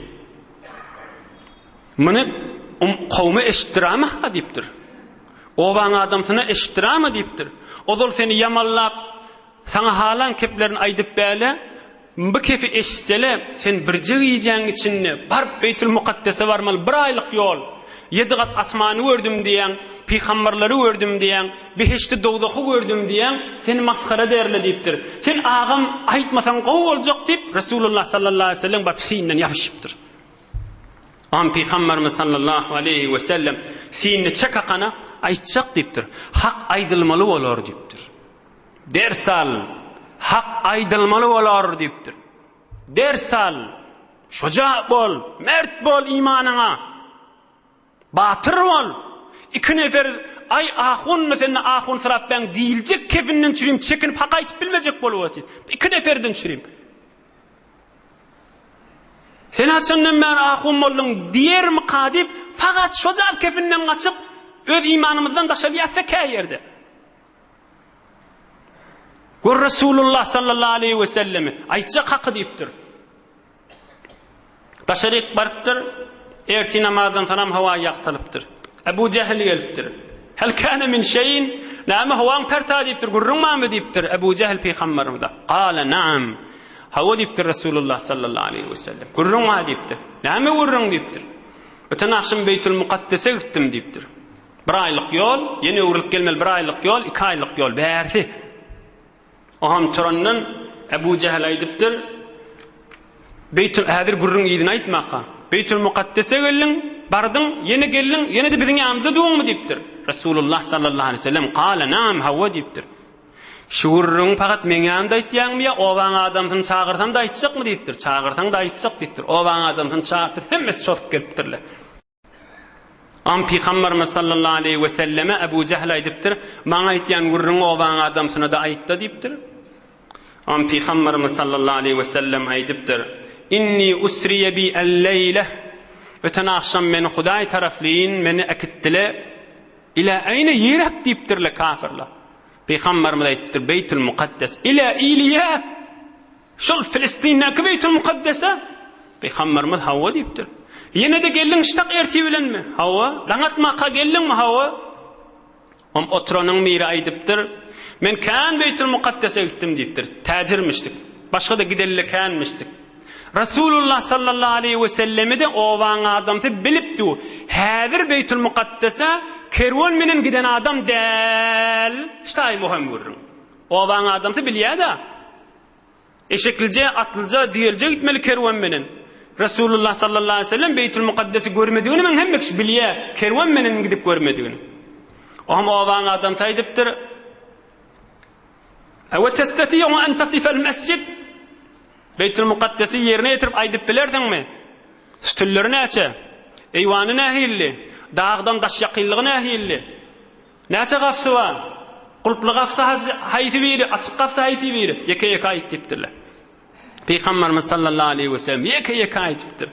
[SPEAKER 1] Muny um, kowma eşitdirama-ha diýipdir. Obaň adamsyna eşitdirama diýipdir. Ozal seni ýamallap, Saňa halan keplerini aýdyp bäle, bu kefi eşitsele, sen birje gijäň içinde baryp Beýtül Mukaddese barmaly bir aýlyk ýol. Ýedi gat asmany gördüm diýýäň, pygamberleri gördüm diýýäň, behişdi dowzahy gördüm diýýäň, seni masgara ederler diýipdir. Sen agam aýtmasaň gowy boljak diýip, Resulullah sallallahu aleýhi we sellem baryp syýyndan ýapyşypdyr. Am pygamberimiz sallallahu aleýhi we sellem syýyny çek akana aýtjak diýipdir. Hak aýdylmaly bolar diýipdir. Ders al! Hak aýdylmaly bolar diýipdir. Ders al! Şuja bol, mert bol imanyňa. Batyr bol. Iki nefer aý ahunmy sende ahunsyrap bäň diýiljek kefinden çürim çekinip hak aýtyp bilmejek bolup otyr. Iki neferden çürim. Sen haçandan bäri ahun bolduň diýermika diýip, fakat şojal kefinden gaçyp öz imanymyzdan daşalýarsa kä ýerde. Gör Resulullah sallallahu aleýhi we sellemi, aýtjak haky diýipdir. Daşaryk barypdyr, ertir namazdan soňam howa ýagtylypdyr. Ebu Jähil gelipdir. Hel kana min şeýin? Näme howaň perta diýipdir, gürrüň barmy diýipdir Ebu Jähil pygamberimize. Gala naam. Hawa diýipdir Resulullah sallallahu aleýhi we sellem. Gürrüň bar diýipdir. Näme gürrüň diýipdir. Öten agşam Beýtül Mukaddese gitdim diýipdir. Bir aýlyk ýol, ýene öwrülip gelmeli bir aýlyk ýol, iki aýlyk ýol, bärsi. Oňam turandan Ebu Jähil aýdypdyr, Beýtül, häzir gürrüň yzyny aýtmaka. Beýtül Mukaddese geldiň, bardyň, ýene geldiň, ýene-de biziň ýanymyzda duňmy diýipdir. Resulullah sallallahu aleýhi we sellem, Kale naam, hawa diýipdir. Şu gürrüňi pakat meň ýanymda aýtýaňmy ýa obaň adamsyny çagyrsam-da aýtjakmy diýipdir. Çagyrsaň-da aýtjak diýipdir. Obaň adamsyny çagyrypdyr, hemmesi çozup gelipdirler. Am Pygamberimiz sallallahu aleýhi we selleme Ebu Jähl aýdypdyr, Maňa aýtýan gürrüňi obaň adamsyna-da aýt-da diýipdir. Am Pygamberimiz sallallahu aleýhi we sellem aýdypdyr, Inni usriye bi el-leýle Öten agşam meni Hudaý taraflyn meni äkitdile ila aýna ýerek diýipdirle kafirler. Pygamberimiz aýdypdyr, Beýtül Mukaddes ila Iliýa Şol Filistindäki Beýtül Mukaddese? Pygamberimiz hawa diýipdir. Ýene-de geldiň ştak ertir bilenmi? Hawa. Daň atmaka geldiňmi? Hawa. Om oturanyň biri aýdypdyr, Men kän Beýtül Mukaddese gitdim diýipdir. Täjirmişdik. Başga-da gidelli känmişdik. Resulullah sallallahu aleýhi we sellemi-de obaň adamsy bilipdi. Häzir Beýtül Mukaddese kerwen menen giden adam däl. Şta. Ajaýyp o hem gürrüň. Obaň adamsy bilýä-de. Eşeklije, atlyja, düýelije gitmeli kerwen menen. Resulullah sallallahu aleýhi we sellem Beýtül Mukaddesi görmedigini men hemme kişi bilýä, kerwen menen gidip görmedigini. O hem obaň adamsy aýdypdyr. Ewe testati'u en tasifel mesjid? Beýtül Mukaddesi ýerine ýetirip aýdyp bilersiňmi? Sütünleri näçe? Eýwany nähilli? Dagdan daş ýakynlygy nähilli? Näçe gapysy bar? Gulply gapysy haýsy biri, açyk gapysy haýsy biri? Ýeke-ýeke aýt diýipdirler. Pygamberimiz sallallahu aleýhi we sellem ýeke-ýeke aýdypdyr.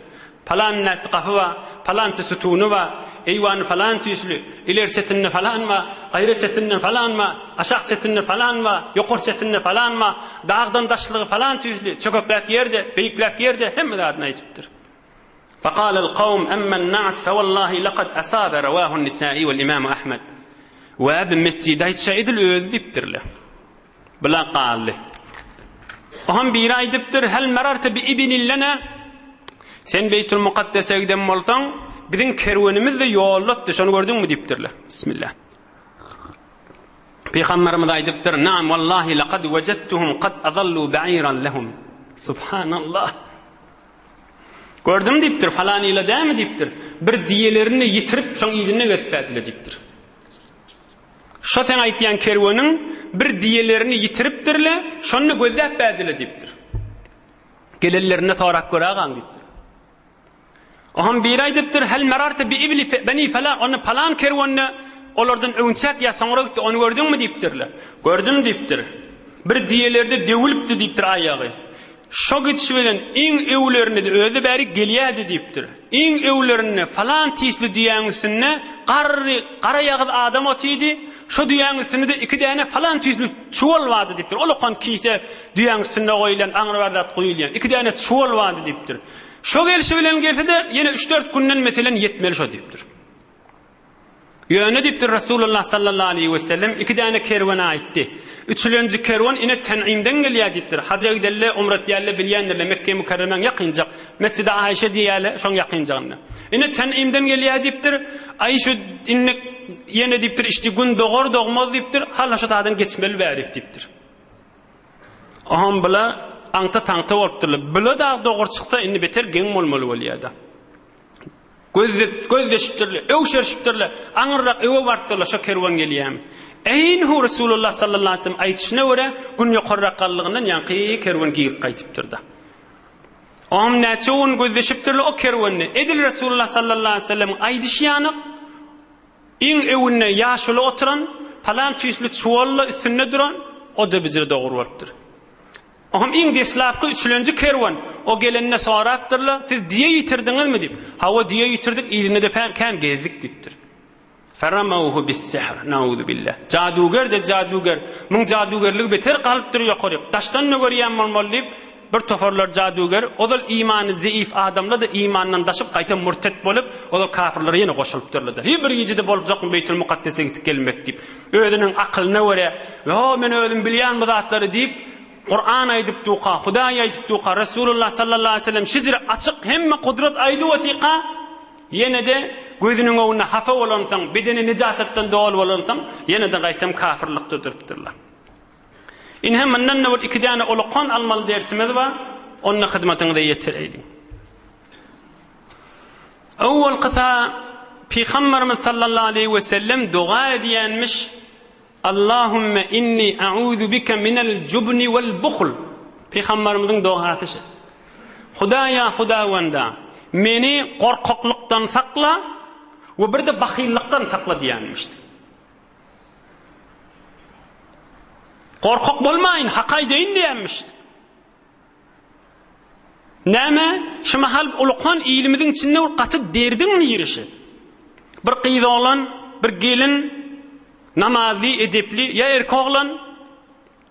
[SPEAKER 1] Palan nätdi gapy bar, palança sütüni bar, eýwany falan tüýsli, ileri çetinde falan bar, gaýra çetinde falan bar, aşak çetinde falan bar, ýokary çetinde falan bar, dagdan daşlygy falan tüýsli, çökekräk ýerde, beýikräk ýerde hemme zadyny aýdypdyr. Faqalal kawm emmen na'at fewallahi laqad asabe rawahun nisai wal imam Ahmed. We bi mesjide aýtşa edil özi diýipdirler. Bula galdy. Oňam biri aýdypdyr, Hel mararta bi ibnin lena? Sen Beýtul Mukaddese giden bolsaň, biziň kerwenimiz-de ýoldatdy, şony gördüňmi diýipdirler. Bismillah. Pygamberimiz aýdypdyr, Naam wallahi laqad wajadtuhum qad adallu ba'iran lahum. Subhanallah. Gördüm diýipdir, falan ýyla dämi diýipdir. Bir diýelerini ýitirip, şoň yzynda gezip bädile diýipdir. Şo seň aýtýan kerweniň bir diýelerini ýitiripdir-le, şony gözläp bädile diýipdir. Gelenlerinde sorap gör agaň diýipdir. Oňam biri aýdypdyr, Hel merarte bi ibli beni falan, onda palan kerwende olardan öňçäk ýa soňra gitdi, ony gördüňmi diýipdirler. Gördüm diýipdir. Bir diýelerde döwülipdi diýipdir aýagy. Şo gidişi bilen iň öwlerinde-de özi bärik gelýärdi diýipdir. Iň öwlerinde falan tisli düýäň üstünde garry, garaýagyz adam otyrdy. Şo düýäň üstünde-de iki däne falan tüýsli çuwal bardy diýipdir. Ulakan kise düýäň üstünde goýulýan, aňry bir zat guýulýan. Iki däne çuwal bardy diýipdir. Şo gelşi bilen gelse-de, ýene üç-dört günden meselen ýetmeli şo diýipdir. Ýöne diýipdir Resulullah sallallahu aleýhi we sellem iki däne kerwene aýtdy. Üçülenji kerwen ine Ten'imden gelýär diýipdir. Haja gidenler, umra etýänler bilýändirler, Mekge Mükerremäň ýakynjak, Mesjidi Aişe diýýärler, şoň ýakynjagynda. Ine Ten'imden gelýär diýipdir. Aý şu indi ýene diýipdir, içdi gün dogar dogmaz diýipdir. Hala şu taýdan geçmeli bärik diýipdir. Oňam bula aňta-taňta bolupdyrlar. Bula dag dogry çyksa indi beter geň bolmaly bolýar-da. Gözleşipdirler, öwşerişipdirler, aňyrrak öwe barypdyrlar, şo kerwen gelýärmi? Eýnhu Resulullah sallallahu aleyhi ve sellem aýdyşyna görä, gün ýokarrak galdygyndan ýaňky kerwen girip gaýdypdyr-da. Oňam näçe gün gözleşipdirler o kerwende. Edil Resulullah sallallahu aleyhi ve sellemiň aýdyşy ýaly, iň öwünde ýaşuly oturan, palan tüýsli çuwal-da üstünde duran, o-da bijire dogry bolupdyr. Oňam iň deslapky üçülenji kerwen, o gelende sorapdyrlar, Siz düýe ýitirdiňizmi? diýip. Hawa, düýe ýitirdik, yzynda-da kän gezdik diýipdir. Feramawhu bis-sihr, nauzubillah. Jaduger-de jaduger, muň jadugerligi beter galypdyr ýokaryk, daşdan-da görýän bolmaly diýip, bir toparlar jaduger, ozal imany zeýif adamlar-da imandan daşyp, gaýtam murtet bolup, ozal kafirlere ýene goşulypdyrlar-da. Hiý bir gijede boljakmy Beýtül Mukaddese gitip gelmek diýip. Özüniň akylyna görä, Ýo, men özüm bilýän bu zatlary diýip, Kuran aýdyp duka, Hudaý aýdyp duka, Resulullah sallallahu aleýhi we sellem şejere açyk hemme gudrat aýdyp otyka, ýene-de gözüniň öňünde hapa bolansoň, bedeni nejasatdan doly bolansoň, ýene-de gaýtam kafirlikde durupdyrlar. Ine mundan-da bir iki däne ulakan almaly dersimiz bar, onda hyzmatyňyza ýetireýliň. Owalkysa Pygamberimiz sallallahu aleýhi we sellem doga edýänmiş, Allahümme inni a'uzu bike minel jubni wel buhl. Pygamberimiziň dogasy şu. Hudaýa Hudawanda, meni gorkaklykdan sakla we bir-de bahyllykdan sakla diýýänmişdi. Gorkak bolmaýyn, hak aýdaýyn diýýänmişdi. Näme, şu mahal ulukan ilimiziň içinde bir gaty derdiň girişi. Bir gyz oglan, bir gelin namazly, edepli, ýa erkek oglan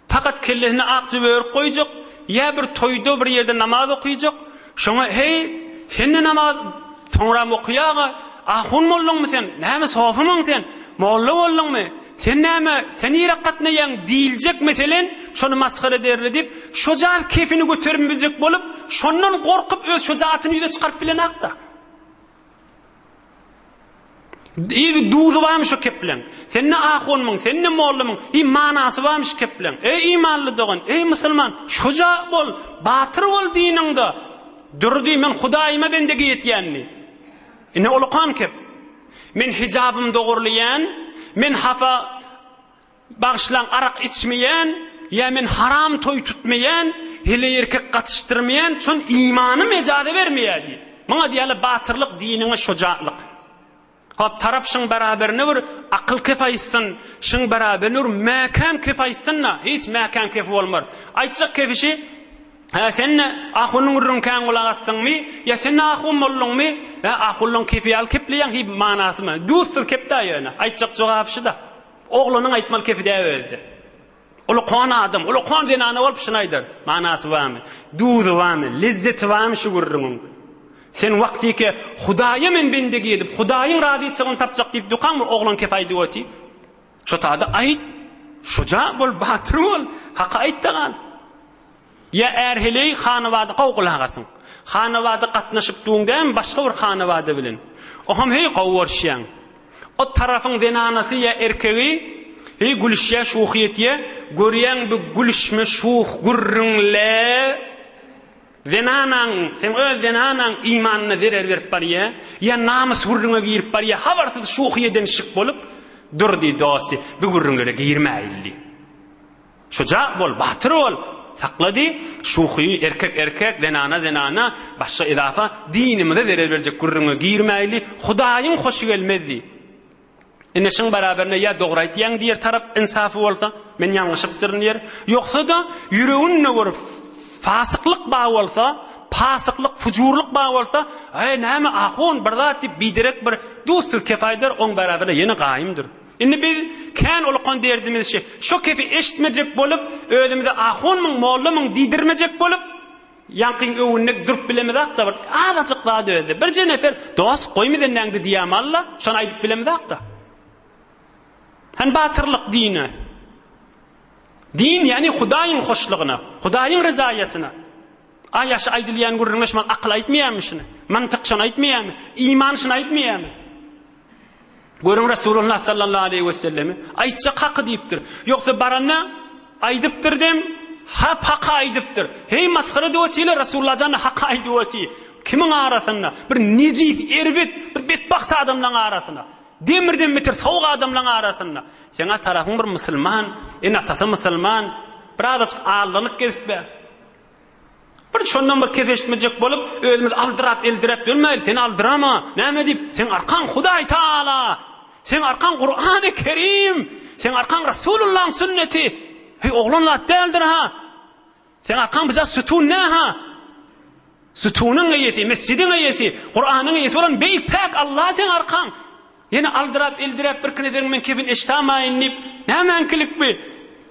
[SPEAKER 1] pakat kellesine ak jübe örüp goýjak, ýa bir toýda bir ýerde namaz okyjak, şoňa heý, sen-de namaz soňram okaýaga, ahun bolduňmy sen, näme sofymyň sen, molla bolduňmy, Sen näme, sen nirä gatnaýaň diýiljek meselen, şony masgara ederli diýip, şojal kefini götermejek bolup, şondan gorkup öz şojatyny ýüze çykaryp bilenakda. Iý duzy barmy şo kepleň? Sen ne ahunmyň, sen ne mollamyň? Iý manasy barmy şu kepleň? Eý imanly dogan, eý musulman, şuja bol, batyr bol diniňde. Durdy, men Hudaýyma bendegi etýän diý. Ine ulukan kep. Men hijabym dogurlaýan, men hafa Bagyşlaň arak içmeýän ýa men haram toý tutmaýan, heleý erkek gatyşdyrmaýan, şon imanym ejaza bermeýär diý. Muňa diýýärler batyrlyk diniňe şojatlyk. Hop tarap şyň beraberine bir akyl kef aýtsyn, şyň beraberine bir mäkäm kef aýtsyn-da, hiç mäkäm kefi bolmar. Aýtjak kefi şi, Hä sen-de ahunyň gürrüňi kän gulak asdyňmy? Ýa sen-de ahun bolduňmy? Hä ahunlaň kefi ýaly kepleýäň hiý manasymy? Duzsuz kep-dä ýöne. Aýtjak jogaby şi-da. Oglanyň aýtmaly kefi dä özde. Ulukan adam, ulukan zenana bolup şuny aýdar. Manasy barmy? Duzy barmy? Lezzeti barmy şu gürrüňiň? Sen wagtyke Hudaýa men bendegi edip, Hudaýyň razyçylygyny tapjak diýip dukaň bir oglan kefi aýdyp oty. Şo tada aýt, şuja bol, batyr bol, haky aýt-da gal. Ýa är-heleý hanabada gowy gulak asyň. Hanabada gatnaşyp duň dämi başga bir hanabada bilen. Oham heý gowy görüşýäň. O tarapyň zenanasy ýa erkegi heý gülüşýä şuhy etýä, görýäň bu gülüşme şuh gürrüňle zenanaň seň öz zenanaň imanyna zerer berip barýa, ýa namys gürrüňe girip barýa habarsyz şuhy edenişik bolup dur diý dosty bu gürrüňlere girmäýli. Şuja bol, batyr bol, sakla diý, şuhy, erkek erkek, zenana zenana, başga edafa dinimize zerer berjek gürrüňe girmäýli, Hudaýyň hoşy gelmez diý. Ine şyň baraberine ýa dogry aýtýaň diýer tarap ynsafy bolsa, men ýalňyşypdyryn diýer. Ýogsa-da ýüreginde bir fasyklyk bar bolsa, pasyklyk, fujurlyk bar bolsa, Eý, näme ahun, bir zat diýip biderek bir duzsuz kef aýdar, oň baraberine ýene gaýymdyr. Indi biz kän ulukan derdimiz şi, şo kefi eşitmejek bolup, özümize ahunmyň, mollamyň diýdirmejek bolup, ýaňkyň öwünde durup bilemizak-da bir azajyk zat özde. Birje nefer, Dost, goý mizenäňde diýämalla, şony aýdyp bilemizak-da. Hany batyrlyk dine? Din, ýagny Hudaýyň hoşlugyna, Hudaýyň rezaýatyna. A ýaşy aýdylýan gürrüňe şumal akyl aýtmaýarmy şuny? Mantyk şony aýtmaýarmy? Iman şuny aýtmaýarmy? Görüň Resulullah sallallahu aleýhi we sellemi aýtjak haky diýipdir. Ýogsa baranda aýdypdyr dem, hap haky aýdypdyr. Heý masgara edip otyrlar Resulullah jany haky aýdyp otyr. Kimiň arasynda? Bir nejis, erbet, bir betbagt adamlaryň arasynda. Demirden beter sowuk adamlaryň arasynda. Seň a tarapyň bir musulman, ene-atasy musulman, bir azajyk aldanyp gezip be. Bir şondan bir kef eşitmejek bolup, özümizi aldyrap, eldiräp dönmäýli. Seni aldyrama. Näme diýip? Seň arkaň Hudaý Taala. Seň arkaň Kurany Kerim. Seň arkaň Resulullahyň sünneti. Heý, oglan zat däldir ha. Seň arkaň bija sütun nä ha? Sütunyň eýesi, mesjidiň eýesi, Kuranyň eýesi bolan beýik päk Allah seň arkaň. Ýene aldyrap, eldiräp birki nezeriň men kefin eşitamaýyn diýip, nämäňkilik bi?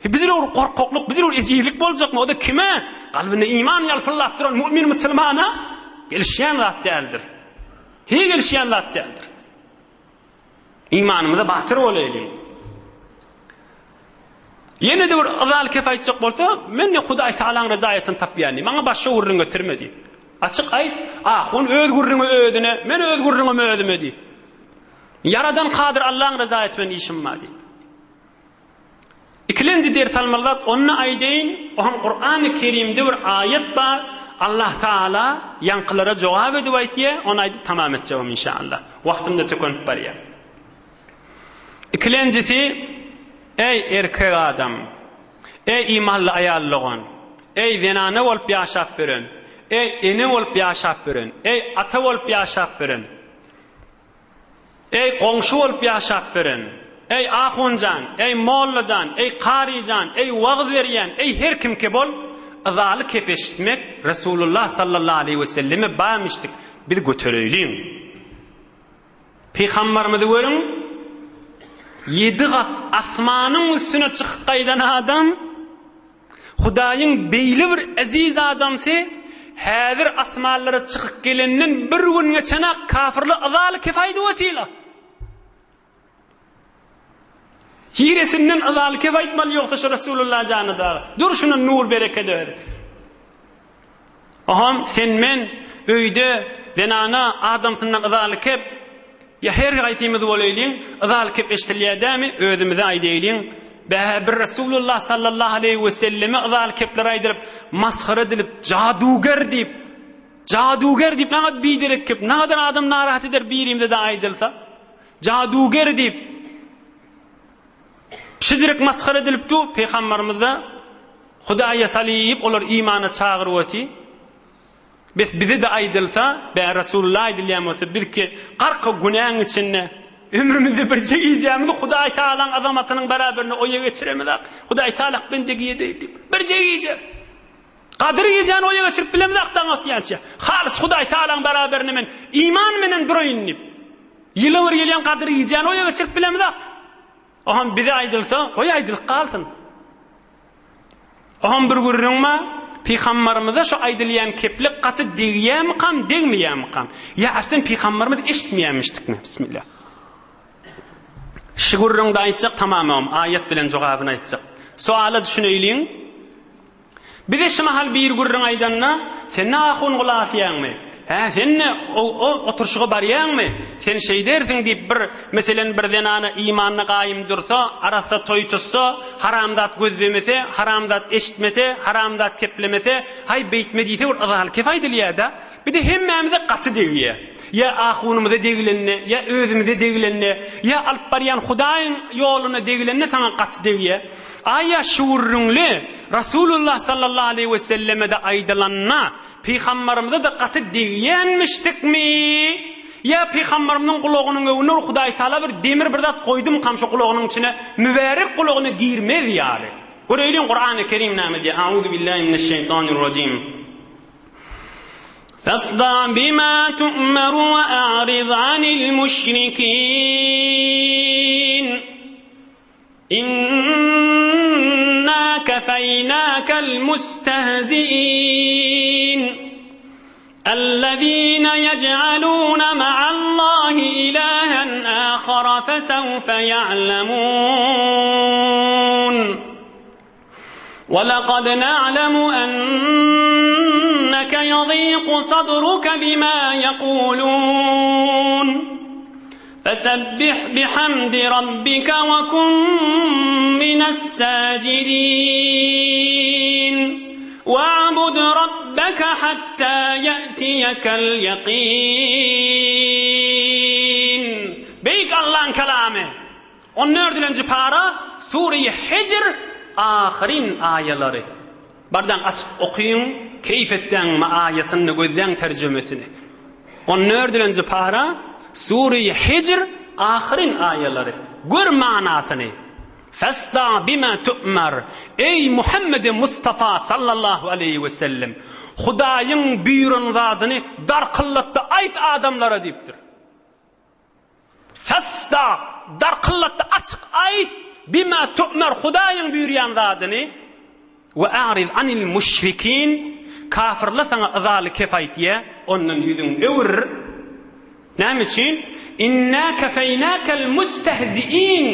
[SPEAKER 1] He, bizir bir gorkaklyk, bizir bir ejizlik boljakmy? O-da kime? Kalbynda iman ýalpyldap duran mu'min musulmana gelişýän zat däldir. He, gelişýän zat däldir. Imanymyza batyr bolaýlyň. Ýene-de bir yzaly kef aýtjak bolsa, men ne Hudaý Tagalaň rezaýatyny tapýan diý. Maňa başga gürrüň getirme diý. Açyk aýt, ahun öz gürrüňi özüne, men öz gürrüňimi özüme diý. Ýaradan Kadyr Allaň rezaýaty bilen işim bar diý. Ikilenji ders almaly zat, ony aýdaýyn, o hem Kurany Kerimde bir aýat bar, Allah Taala ýaňkylara jogap edip aýtýar, ony aýdyp tamam etjegim inşallah. Wagtym-da tükenip barýar. Ikilenjisi, eý erkek adam, eý imanly aýal dogan, eý zenana bolup ýaşap ýören, eý ene bolup ýaşap ýören, eý ata bolup ýaşap ýören, eý goňşy bolup ýaşap ýören, eý ahunjan, eý mollajan, eý karyjan, eý wagyz berýän, eý her kimki bol, yzaly kef eşitmek Resulullah sallallahu aleýhi weselleme barmyşdyk, biz götereýliň. Pygambarymyzy görüň, ýedi gat asmanyň üstüne çykyp gaýdan adam, Hudaýyň beýle bir eziz adamsy, häzir asmanlara çykyp gelenden bir gün geçenak kafirler yzaly kef aýdyp otyrlar. Hiresinden yzaly kef aýtmaly ýogsa şu Resulullah jana dagy. Dur şuna nur bereket özi. Oham sen men öýde zenana adamsyndan yzaly kep. Ýa her haýsymyz bolaýlyň, yzaly kep eşdilýär dämi, özümize aýdaýlyň, Bä, bir Resulullah sallallahu aleýhi weselleme yzaly kepler aýdylyp, masgara edilip, jaduger diýip, jaduger diýip, nagat biderek kep, nagadar adam narahat eder birimize-de aýdylsa, jaduger diýip, şijirek masgara edilip dur, Pygamberimiz-de Hudaýa salyp, olar imana çagyryp otyr. Bes bize-de aýdylsa, bä Resulullah aýdylýan bolsa, biz ki garka günäň içinde, ömrümizde birje gijämizi Hudaý Tagalaň azamatynyň beraberinde oýa geçiremizak. Hudaý Tagalak bendegi edeýin diýip. Birje gije. Gadyr gijäni oýa geçirip bilemizak daň atýança. Halys Hudaý Tagalaň beraberinde men iman menen duraýyn diýip. Ýyla bir gelýän gadyr gijäni oýa geçirip bilemizak. Oham bize aýdylsa, goý aýdylyp galsyn. Oham bir gürrüň bar, Pygambarymyza şu aýdylýan keplik gaty degýämikam, degmeýämikam? Ýa aslen pygambarymyz eşitmeýämişdikmi? Bismillah. Şu gürrüňde aýtjak tamamam, aýat bilen jogabyny aýtjak. Suala düşüneýliň. Bize şu mahal biri gürrüň aýdanda, Sen-de ahun gula asýaňmy? Hä, sen-de o oturyşyga barýaňmy? Sen şeýdersiň diýip bir, meselem, bir zenana imanda gaýym dursa, arassa toý tutsa, haram zat gözlemese, haram zat eşitmese, haram zat keplemese, haý beýtme diýse bir yzaly kep aýdylýar-da. Bir-de hemmämize gaty degýär. Ýa ahunymyza degilende, ýa özümize degilende, ýa alyp barýan Hudaýyň ýoluna degilende saňa gaty degýär. Aýa şu gürrüňli Rasulullah sallallahu aleýhi we selleme-de aýdylanda, pygambarymyza-da gaty degýänmişdikmi? Ýa pygambarymyzyň gulagynyň öňüne Hudaý Taala bir demir bir zat goýdumykam şu gulagynyň içine, mübärek gulagyna girmez ýaly? Göreýliň Kurany Kerim näme diýýär? Auzu billahi mineşşeýtanirrajim. Fasda bima tu'mar we a'rid anil müşrikin. Inna kefeýnâkel mustehzi'in. Ellezîne yec'alûne ma'allâhi ilâhen âkhara fesevfe ya'lemûn. وَلَقَدْ نَعْلَمُ أَنَّكَ يَضِيقُ صَدْرُكَ بِمَا يَقُولُونَ فَسَبِّحْ بِحَمْدِ رَبِّكَ وَكُن مِّنَ السَّاجِدِينَ وَاعْبُدْ رَبَّكَ حَتَّى يَأْتِيَكَ الْيَقِينُ Beýik Allaň kalamy! On dördülenji para, Sure-i Hijr ahyryn aýalary. Bardaň açyp okyň, keýp etdäň aýasyny gözläň terjimesini. On dördülenji para, Sure-i Hijr ahyryn aýalary. Gör manasyny. Fasda bima tu'mar. Eý Muhammedi Mustafa sallallahu aleýhi we sellem. Hudaýyň buýran zadyny darkyllatda aýt adamlara diýipdir. Fasda, darkyllatda açyk aýt, bima tu'mer, Hudaýyň buýurýan zadyny, we a'rid anil müşrikin, kafyrlar saňa yzaly kef aýtýa, ondan ýüzüňi öwür. Näme üçin? Inna kefeýnäkel mustehzi'in.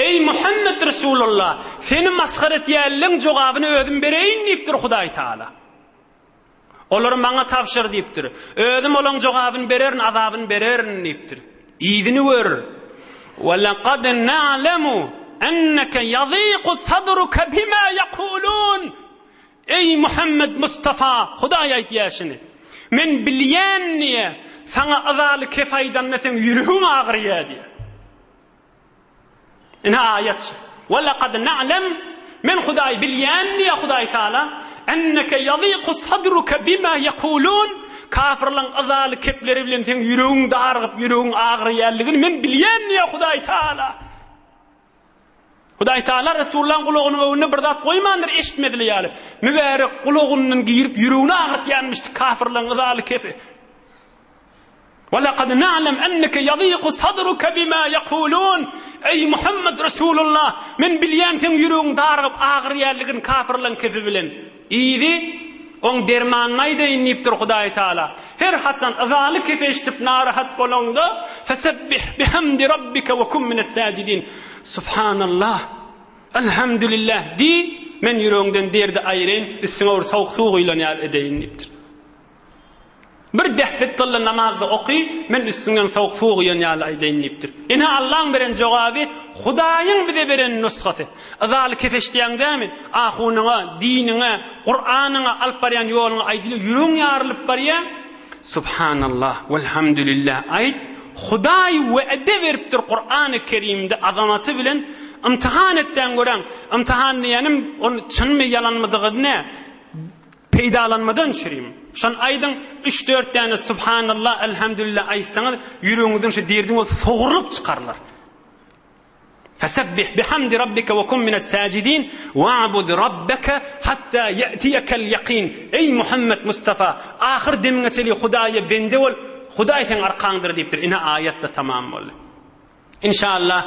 [SPEAKER 1] Eý Muhammet Resulullah, seni masgara etýänleň jogabyny özüm bereýin diýipdir Hudaý Taala. Olary maňa tabşyr diýipdir. Özüm olaň jogabyny bererin, azabyny bererin diýipdir. Yzyny gör. Ve lekad na'lemu enneke yaziku sadruke bima yekulun. Eý Muhammed Mustafa, Hudaý aýtýar şuny. Men bilýän diýe, saňa yzaly kef aýdanda seň ýüregiň agyrýar diýe. Ine aýat şu. Ve lekad na'lem Men Hudaý bilýän diýýär Hudaý Taala, enneke ýazyku sadruke bima ýekulun Kafirlaň yzaly kepleri bilen seň ýüregiň darygyp, ýüregiň agyrýanlygyny men bilýän diýýär Hudaý Taala. Hudaý Taala Resulullahyň gulagynyň öňünde bir zat goýmandyr eşitmezli ýaly. Mübärek gulagyndan girip ýüregini agyrtýanmyşdy kafirlaň yzaly kefi. Ve lekad na'lem enneke yadiku sadruke bima yekulun. Eý Muhammed Resulullah, men bilýän seň ýüregiň darygyp agyrýanlygyny kafirleň kefi bilen. Yzy, oň dermanyny aýdaýyn diýipdir Hudaý Taala. Her haçan yzaly kefe eşidip narahat bolaňda, fesebbih bihamdi rabbike ve kun mines sajidin. Subhanallah, Elhamdülillah diý, men ýüregiňden derdi aýyraýyn, üstüňe bir sowuk suw guýlan ýaly edeýin diýipdir. Bir dähbet tylla namazda oky, men üstüňden sowuk suw guýan ýaly aýdaýyn diýipdir. Ine Allaň beren jogaby, Hudaýyň bize beren nusgasy. Yzaly kefeşdiýäň dämi? Ahunyňa, diniňe, Kuranyňa alyp barýan ýoluňa aýdyly ýüregiň ýarylyp barýa. Subhanallah, welhamdülillah aýt, Hudaý we'de beripdir Kurany Kerimde azamaty bilen ymtyhan etdäň göräň. Ymtyhan diýenim ol çynmy ýalanmydygy ne? Peýdalanmadan çürim. Şony aýdyň, üç-dört däne Subhanallah, Elhamdülillah aýtsaňyz, ýüregiňizden şu derdiň özi sogrulyp çykarlar. Fesebbih bihamdi rabbike we kun mines sajidin wa'bud rabbeke hatta ye'tiyekel yakin. Eý Muhammet Mustafa, ahyr demiňe çenli Hudaýa bende bol, Hudaý seň arkaňdyr diýipdir. Ine aýat-da tamam boldy. Inşallah,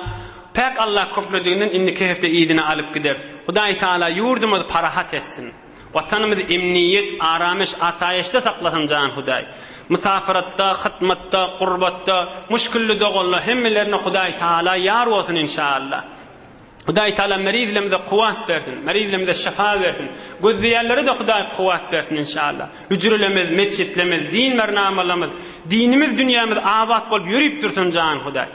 [SPEAKER 1] Päk Allah köplediginden indiki hepde yzyna alyp gideris. Hudaý Taala ýurdumyzy parahat etsin. Watanymyzy emniýet, aramyş, asaýyşda saklasyn jan Hudaý. Mysafiratda, hytmatda, gurbatda, muşkilli doganlar hemmelerine Hudaý Taala ýar bolsun inşallah. Hudaý Taala merizlerimize kuwwat bersin, merizlerimize şyfa bersin. Gözleýänlere-de Hudaý kuwwat bersin inşallah. Hüjrelerimiz, mesjitlerimiz, din barnamalarymyz, dinimiz, dünýämiz abat bolup ýörüp dursun jan Hudaý.